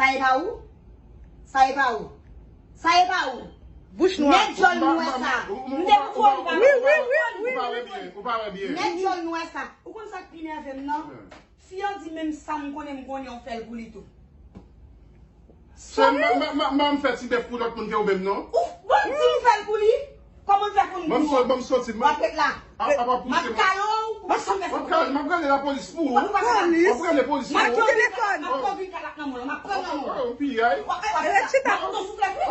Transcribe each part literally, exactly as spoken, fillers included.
Sa e pa ou? Sa e pa ou? Sa e pa ou? Bouch nwa. Nèg djòl nwè sa. M te pou foli pa. Wi, wi, wi, wi. Ou pa wè byen, ou pa wè byen. Nèg djòl nwè sa. Ou konn sa k pi nève m nan? Fi an di menm sa m konnen m konnen ou fè l pou li tou. Se m, m, m, m, m fè ti bèf pou lòt moun ke ou menm non. Ou, bon, di m fè l pou li. Kòman l fè konn pou ou? Ban m soti, ban m soti. W ap ret la. M ap kale w pou w pa janm fè sa. M ap kale, m ap rele lapolis pou ou. Ou pa ka fè sa. M ap rele polis pou ou. M ap pran vin kalak nan men w. M ap pran nan men w. On piyay. W ap, w ap fè sa. M ap fè w souflèt wi.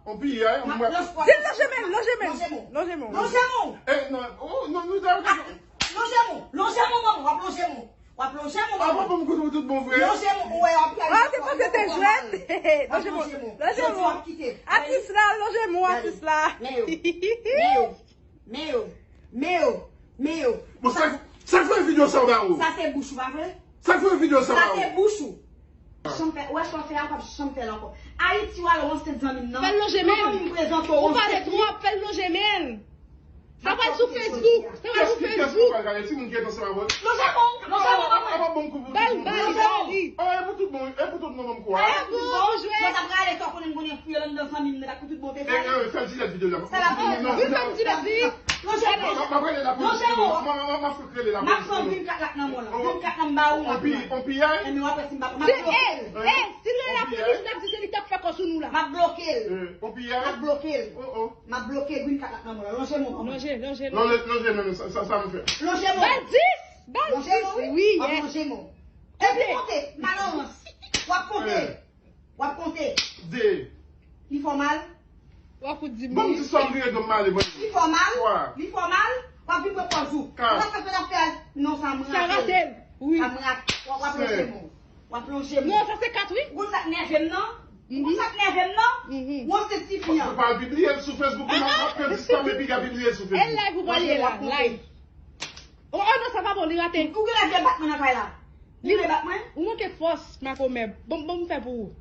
On piyay. M ap lòs pwa. Di l lonje men l, lonje men l. Lonje men w. Lonje men w. Lonje men w. Eh, non, oh, non, nou ta. Lonje men w. Lonje men w, manman. W ap lonje men w. W ap lonje men w, manman. Avan pou m koute w tout bon vre. Lonje men w, ou wè, w ap pale. Ah, te panse te jwèt. Lonje men w. Lonje men w. Jodi w ap kite. Atis la, lonje men w, atis la. Men yo. Men yo. Men yo. Men yo. Men yo. Bon, sa, sa fè videyo sa ba ou? Sa se bouch ou, pa vre? Sa fè videyo sa ba ou? Sa se bouch ou. Chanm fè, ou wè sa w fè a, w p ap janm fè l ankò. Ayiti, w al ranse zanmi m nan. Fè l lonje men l. Zanmi m prezante w. Ou pale twòp, fè l lonje men l. Sa pral sou Facebook. Sa pral sou Facebook. Kès ki pral gade? Timoun ki ret ansanm avè l. Lonje men w, lonje men w, manman. Apa bon kou pou tout moun. Bal, bal, bal. Oh, e pou tout bon, e pou tout moun menm kou a. E pou tout bon, jwe. Mwen t ap rale sa w konnen m konnen fouye l anndan zanmi m nan, pou tout bon te fè. E, e, fè l jilèt videyo la. Sa la pou. Wi, fè m jilèt li. Lonje men w. M ap rele lapolis. Lonje men w. M ap, m ap, m ap rele lapolis. M ap pran vin kat lak nan men w la. Vin kat nan m ba ou, m ap pran. On piyay? Enben, w ap wè si m pa, m ap bloke l. E, e, si l rele lapolis, l ap di se li k t ap fè kò sou nou la. M ap bloke l. E, on piyay? M ap bloke l. Oh, oh. M ap bloke green card la nan men w la. Lonje men w, manman. Lonje, lonje, lonje. Lonje, lonje men sa, sa, sa m fè. Lonje men w. Ba l dis! Ba l dis! Wi, w ap lonje men w. Epi konte, malorans. W ap konte. W ap konte. De. Li fè w mal? W ap fout di m. Bon, m di sa m vire do m ale, bon. Li fè w mal? Twa. Li fè w mal? W ap vin pran pòz ou. Kat. Ou pa fè fè afè. Non, sa m rate. Sa rate l. Wi. Sa m rate. W ap, w ap lonje men w. W ap lonje men w. Non, sa se kat, wi. Ou konn sa k nève m nan? Ou konn sa k nève m nan? Ou se ti fi an. Ou pa pibliye l sou Facebook, ou nan ap pèdi tan epi y a pibliye l sou Facebook. E live ou pale la, live. Oh, oh, non, sa pa bon, li rate. Ou genlè vle bat mwen nan kay la. Li vle bat mwen? Ou manke fòs, makomè. Bon, bon, m fè pou ou.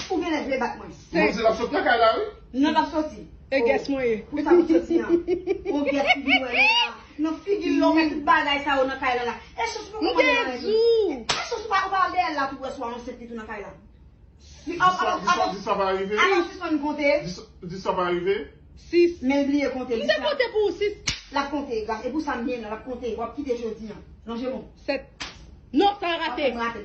Ou genlè vle bat mwen. Mwen di l ap sot nan kay la, wi. Non, l ap soti. E gès mwen ye. Pou sa ou soti an. Ou gès figi mwen la. Nan figi l, ou met tout bagay sa yo nan kay la la. E chans pou ou konnen nan règ. E chans ou pa, ou pa al dèyè l la tou wè swa yon sèt li tou nan kay la. Di sa, di sa, di sa pa rive. Avan sispann konte. Di sa, di sa pa rive. Sis. Men l bliye konte. M te konte pou ou, sis. L ap konte, gras. E pou sa m ye nan, l ap konte. W ap kite jodi an. Lonje men w. Sèt. Non, sa rate. W ap fè m rate.